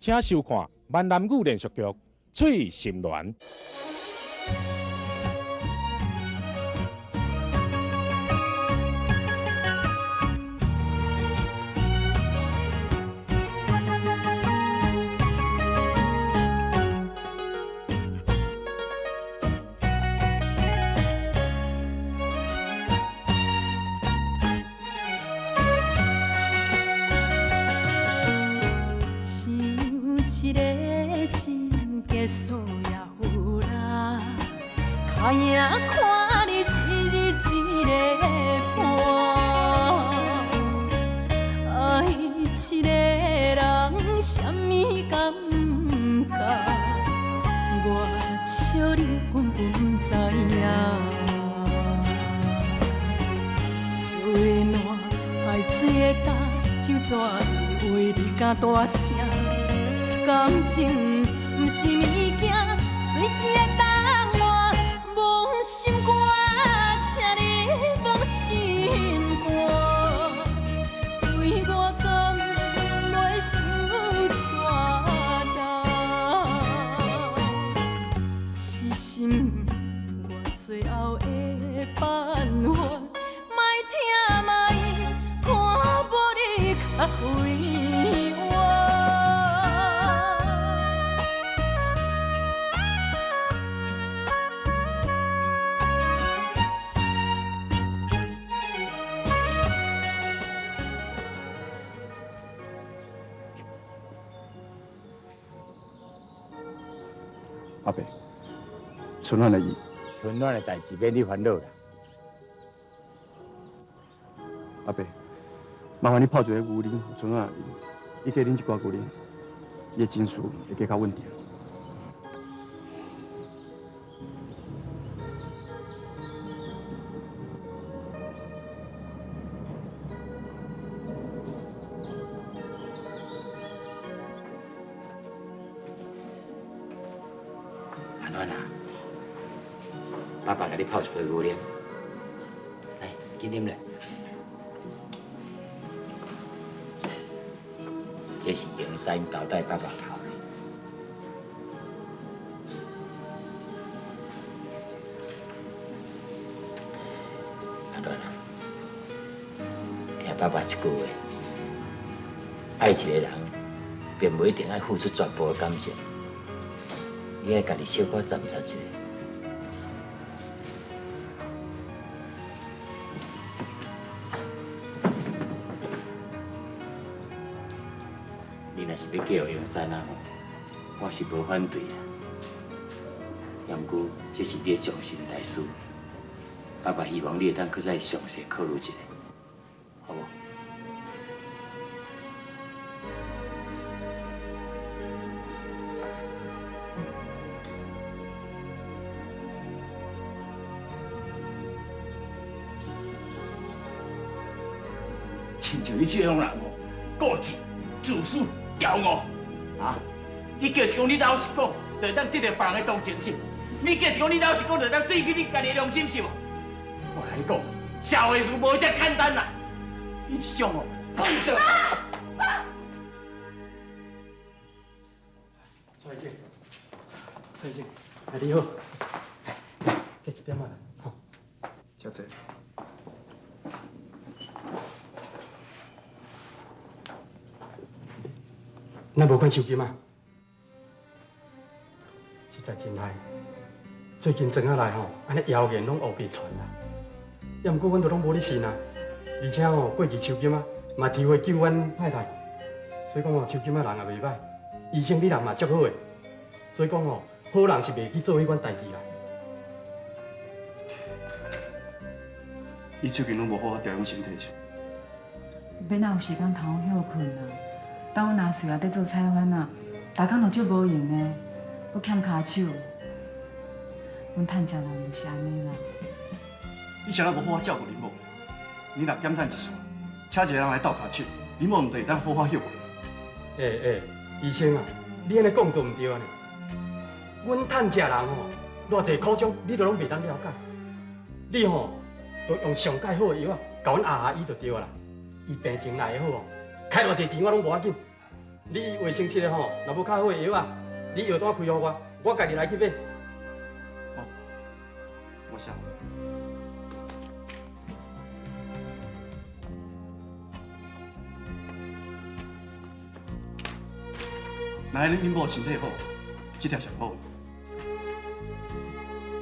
請收看閩南語連續劇《翠心戀》。想一个真假数也有啦，脚影看你一日一个伴，爱一个人啥物感觉？我笑你根本不知影。石会烂，海水会干，酒怎会话你敢大声？感情毋是物件，随时會當換。摸心肝，請你摸心肝，對我敢袂傷折重？痴心我最後的辦法，莫疼莫看無你較快活。阿伯，春暖的伊，春暖的代誌免你煩惱啦。阿伯，麻煩你泡一个牛奶，予春暖飲，伊加啉一寡牛奶，伊的情緒會加較穩定。阿暖啊，爸爸共你泡一杯牛奶，來，緊啉咧。這是榮山交代爸爸泡的。阿暖啊，聽爸爸一句話，愛一個人，並無一定愛付出全部的感情。你愛家己小可斟酌一下。你若是欲嫁予榮山啊，我是無反對啦。也毋過這是你的終身大事，爸爸希望你會當閣再詳細考慮一下，好無？親像你這種人哦，固執、自私、驕傲，啊！你就是講你老實講，就會當得著別人的同情心；你就是講你老實講，就會當對起你家己的良心是無？我共你講，社會事無遮簡單啦！你這種哦，笨拙。蔡醫生，蔡醫生，啊你好，來，這一點仔啦，吼。請坐。哪無看手機嗎？實在真害，最近庄仔內吼，按呢謠言攏烏白傳啦。也毋過阮都攏無咧信啊，而且吼過去手金仔嘛提回救阮太太，所以講吼手金仔人也袂䆀，醫生你人嘛足好的，所以講吼好人是袂去做彼款代誌啦。你最近攏無好好調養身體是？欲哪有時間通好歇睏啊？等阮阿穗也佇做採訪啊，逐工都足無閒的，閣欠跤手。阮趁食人就是按呢啦。你啥人無好好照顧恁某？你若減趁一撮，請一個人來鬥跤手，恁某毋就會當好好歇睏？欸欸，醫生啊，你按呢講都毋對啊呢。阮趁食人吼，偌濟苦衷，你都攏袂當了解。你吼，就用上蓋好的藥仔，共阮阿阿醫就對啊啦。伊病情來會好哦，開偌濟錢我攏無要緊。你衛生室的吼，若無較好的藥啊，你藥單開予我，我家己來去買。哦，我寫。来，恁某身體好，這條上好。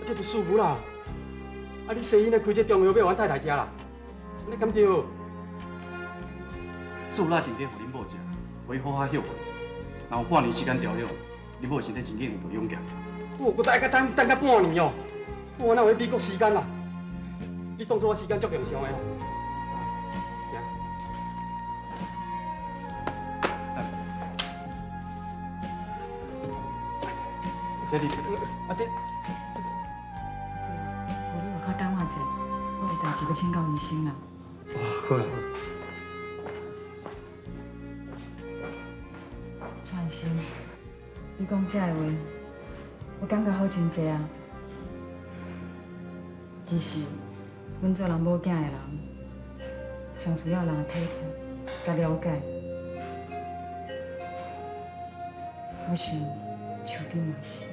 這就舒服啦。啊，你西醫咧開這中藥欲予阮太太食啦，按呢敢對？素拉定咧予恁某食，予伊好好歇睏。若有半年時間調養，恁某身體真緊有就勇健。我閣愛閣等等到半年哦，我哪有彼美國時間啦？你當作我時間足平常的哦。這你啊這，阿水啊，無你外口等我者，我有代誌欲請教醫生啦。哦，好啦好。蔡醫生，你講這个話，我感覺好真濟啊。其實，阮做人某囝的人，上需要人的體貼、佮了解。我想，秋瑾嘛是。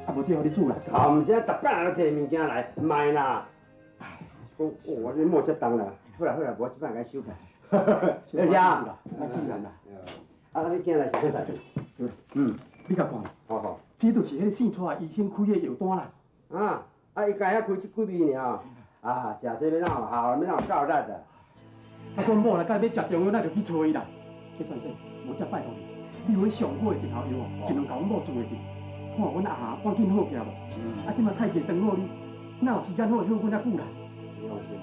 啊，無這予你煮啦。啊，毋知逐摆人都提物件來，莫啦。講哦，你某遮重啦，好啦好啦，無這擺共收起來。小姐，莫氣人啦。啊，你囝來是啥代誌？嗯，你共看，好好。這就是彼个姓蔡醫生開的藥單啦。啊，啊，伊家遐開這幾味爾，啊，食這欲哪有效，欲哪有夠力啦。啊，阮某若欲食中藥，咱就去揣伊啦。去傳生，無這拜託你，你有彼上好的特效藥哦，盡量共阮某注下去。看阮阿霞趕緊好起來無？啊，這馬菜雞斷好你，哪有時間好休睏遮久啦？你放心，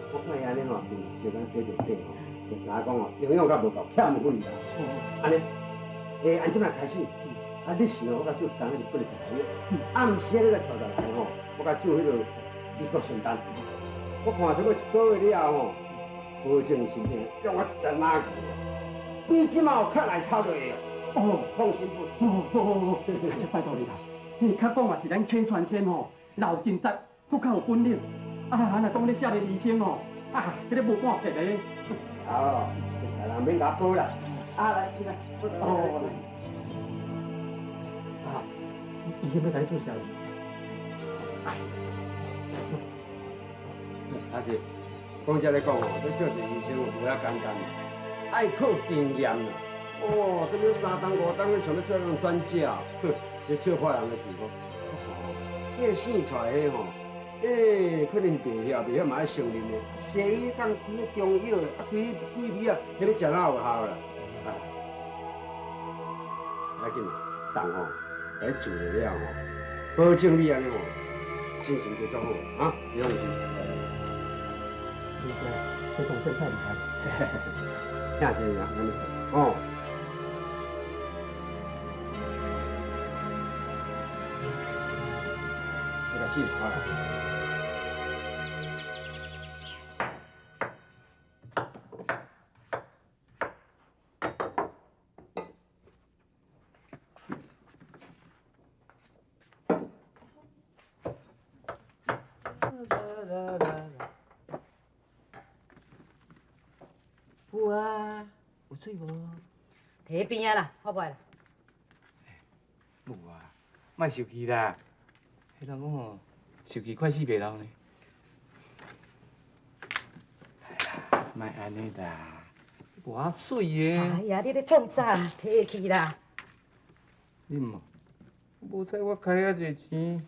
我看伊按呢吼，面色敢短短短吼，就知影講哦，營養較無夠，欠血啦。按呢，按這馬開始，啊，日時吼，我共煮一冬日本的特效藥，暗時你來帶來吼，我共煮彼个美國聖誕。我看差不多一个月了後吼，保證身體讓我一只哪去，比這馬有較來炒落的。哦，放心不？哦，好好好，這拜託你啦。你較講也是咱客傳先吼，老盡責，閣較有本領。啊，若講咧少年醫生吼，啊，彼个無半撇的。好，這世人免共我保啦。啊，來，你來。哦，啊，醫生欲共你注射。阿姐，講這咧講吼，欲做一个醫生無遐簡單，愛靠經驗啦。哦，這麼三冬五冬，你想欲做人專家？哼，這笑話人的地方。哦，彼个姓蔡的吼，可能袂曉，袂曉嘛愛承認的。西醫通開彼中藥，啊開彼幾味啊，彼欲食哪有效啦？啊，要緊，一冬吼，來做了吼，保證你按呢吼，精神繼續好啊，你放心。你這這總算太厲害了。聽真啊，安呢哦。開始，好啦。有啊，有水無？佇彼邊仔啦，我無愛啦。無啊，莫生氣啦。彼人講吼，受氣快死袂老呢。哎呀，莫按呢啦，偌媠的。哎呀，你咧創啥？提去啦。你嘛，無彩我開遐濟錢。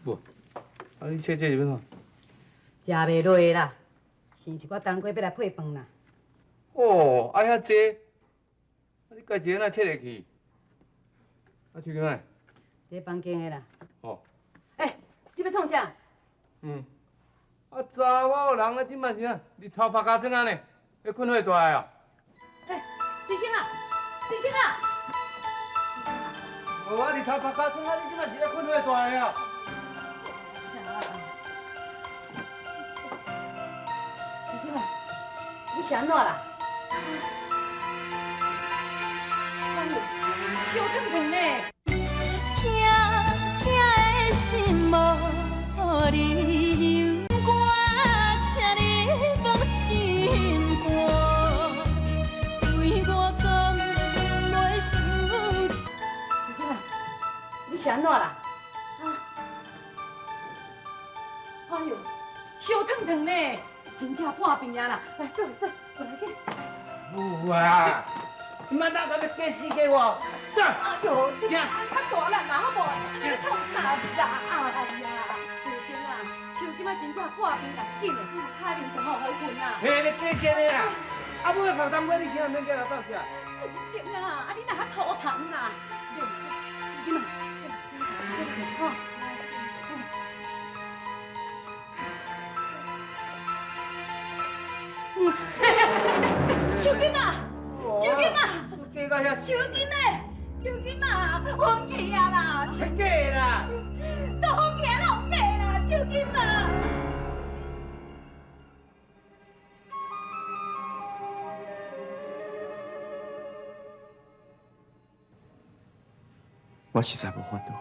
無，啊你切這是欲創？食袂落啦，生一寡冬瓜欲來配飯啦。哦，愛遐濟，啊你家一个哪切會去？啊，手機佇？佇房間的啦。哦。欸，你欲創啥？嗯。啊，查某人啊，這馬是啥？日頭拍尻川仔呢，欲睏火大个哦。欸，水星啊，水星啊！无啊，日頭拍尻川仔，你這馬是咧睏火大个哦。水星啊，你是按怎啦？烧烫烫呢。是按怎啦？啊！哎哟，烧烫烫呢，真正破病啊啦！来，倒来倒，过来去。有啊，你妈哪敢欲假死假活？哎呦，你较大力啦，好无？你咧创啥啦？哎呀，医生啊，手金仔真正破病啦，紧的，擦眠床吼，予伊睏啦。嘿，你假死的啦！啊，母欲泡冬瓜，你先免叫人斗食。医生啊，啊你若较粗残啦！手金仔，吼。手金仔，手金仔，假到遐，手金仔，手金仔，昏去啊啦！假的啦！都昏去啊，哪有假啦？手金仔。我實在無法度。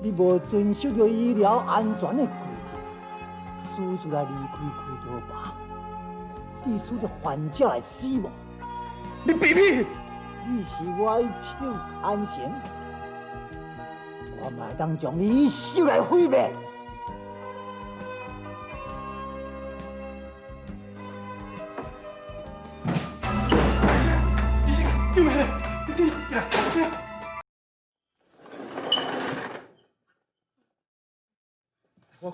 你無遵守著醫療安全的規則，私自來離開開刀房，致使著患者來死亡。你閉屁！你是我的手牽繩，我嘛會當將你一手來毀滅。醫生，救命！你緊來，醫生。我。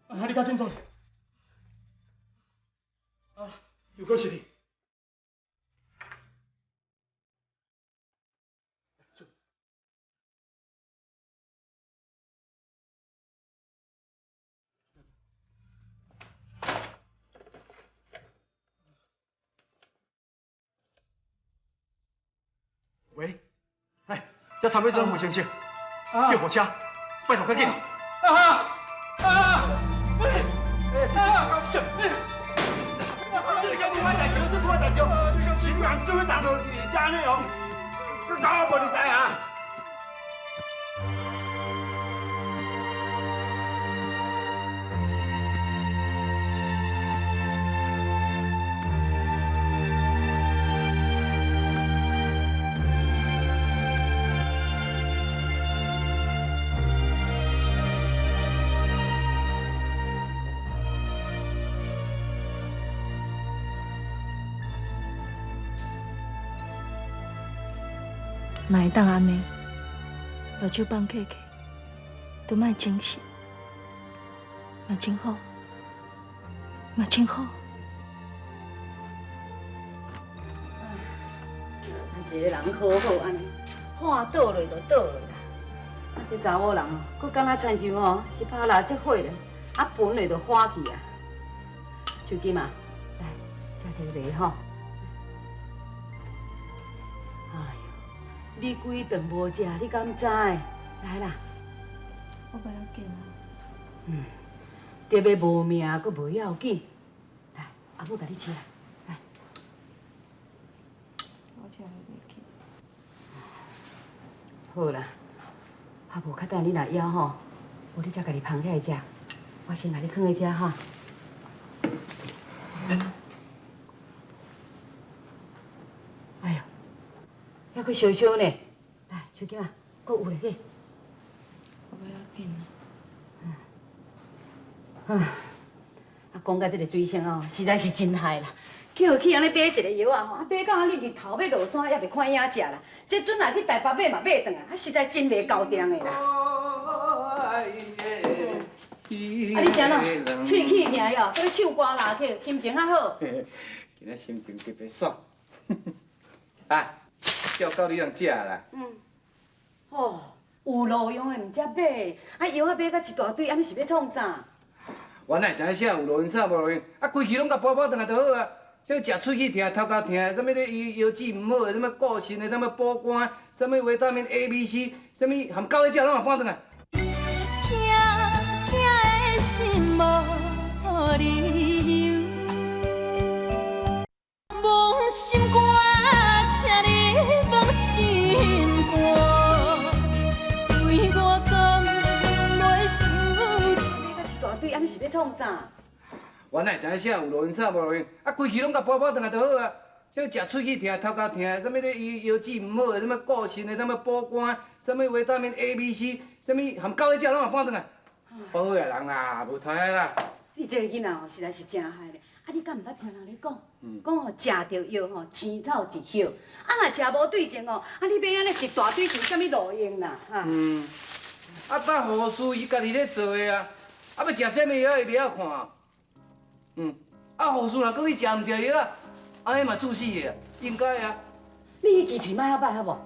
啊！你較清楚？啊，又閣是你。喂，哎，這差不多衛生室，救護車，拜託較緊。啊啊！哎，啊！你講你我代志，你我代志，新人做大落是安尼哦，你搞我無你知啊？哪會當按呢？目睭放開開，都莫精神，嘛真好，嘛真好。一个人好好按呢，看倒落就倒落啦。啊，這查某人哦，閣敢若親像哦，一拍蠟燭火咧，啊，分落就花去啊。秋金啊，來，食一个糜吼。哎喲，你幾頓無食，你敢知？來啦。我不要緊啊。嗯，特別無命，閣無要緊。來，阿母共你切來，來。我食袂去。好啦，啊無較等你若枵吼，無你才家己捧起來食，我先共你囥佇遮哈。哎喲，猶閣燒燒呢，來，秋金啊，閣有咧去。我不要緊啊。啊，啊，講到這个水星哦，實在是真害啦。叫去按呢買一个藥仔吼，啊買到按呢日頭欲落山，猶袂看影食啦。這陣若去台北買嘛買轉來，啊實在真袂厚重的啦。啊你是按怎？喙齒疼哟，閣咧唱歌啦曲，心情較好。今仔心情特別爽。啊，照夠你通食啦。嗯。哦，有路用的毋才買，啊藥仔買甲一大堆，按呢是欲創啥？我哪會知影啥有路用，啥無路用？啊，規氣攏共補補轉來就好啊。啥物食喙齒疼、頭殼疼，啥物咧腰腰子毋好的，啥物顧腎的，啥物補肝，啥物維他命 A、B、C，啥物含狗咧食攏嘛搬轉來。疼疼的心無理由，摸心肝，請你摸心肝，對我講袂傷。買甲一大堆，按呢是欲創啥？我哪會知影啥有路用，啥無路用？啊，規氣攏共補補轉來就好啊。啥物食喙齒疼、頭殼疼，啥物咧腰腰子毋好的，啥物顧腎的，啥物補肝，啥物維他命 A、B、C，啥物含狗咧食攏嘛搬轉來。補好的人啦，無彩啦。你這个囡仔吼，實在是真害咧。啊，你敢毋捌聽人咧講？講吼，食著藥吼，青草一葉。啊，若食無對症吼，啊，你買按呢一大堆是有啥物路用啦？哈。嗯。啊，搭護士伊家己咧做的啊，啊，欲食啥物藥伊袂曉看。嗯，啊，護士若閣去食毋著藥啊，按呢嘛猝死的，應該啊。你彼支喙莫遐歹，好無？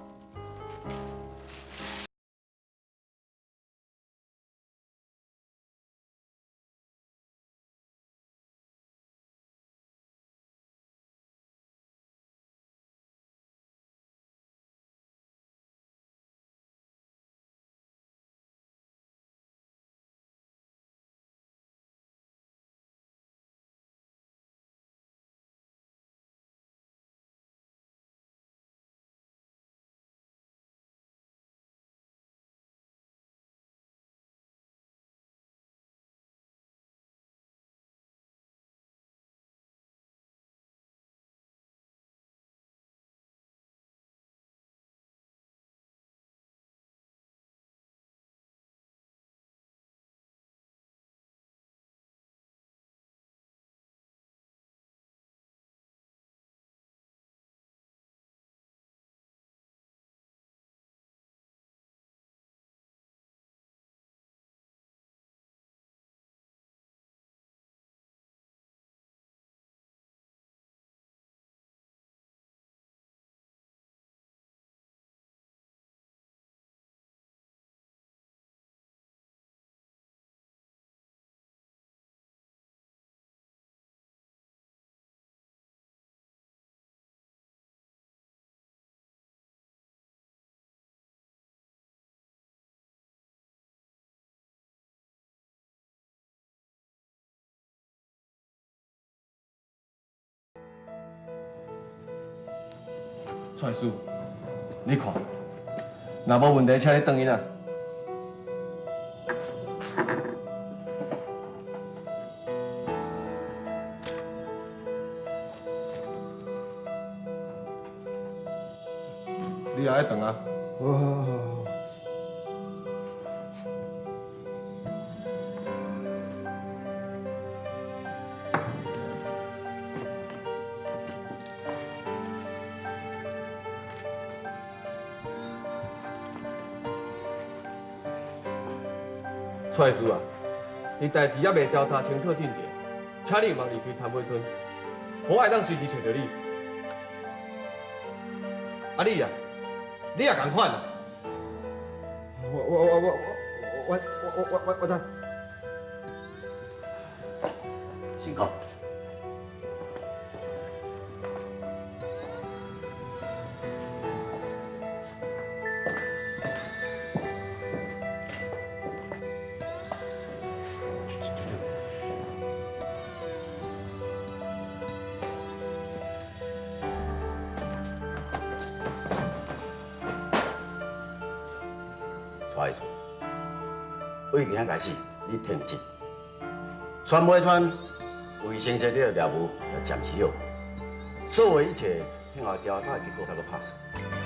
蔡師，你看，若無問題，請你轉去啦。你也愛轉啊？好好好好。蔡律師啊，佇代誌猶未調查清楚進前，請你毋通離開杉尾村，予我會當隨時揣著你。啊你啊，你也仝款啊。我我我我我我我我我知。辛苦。蔡处，对今仔开始，你停职。川尾川卫生室这个业务就暂时歇困，所有一切听候调查的结果才阁拍算。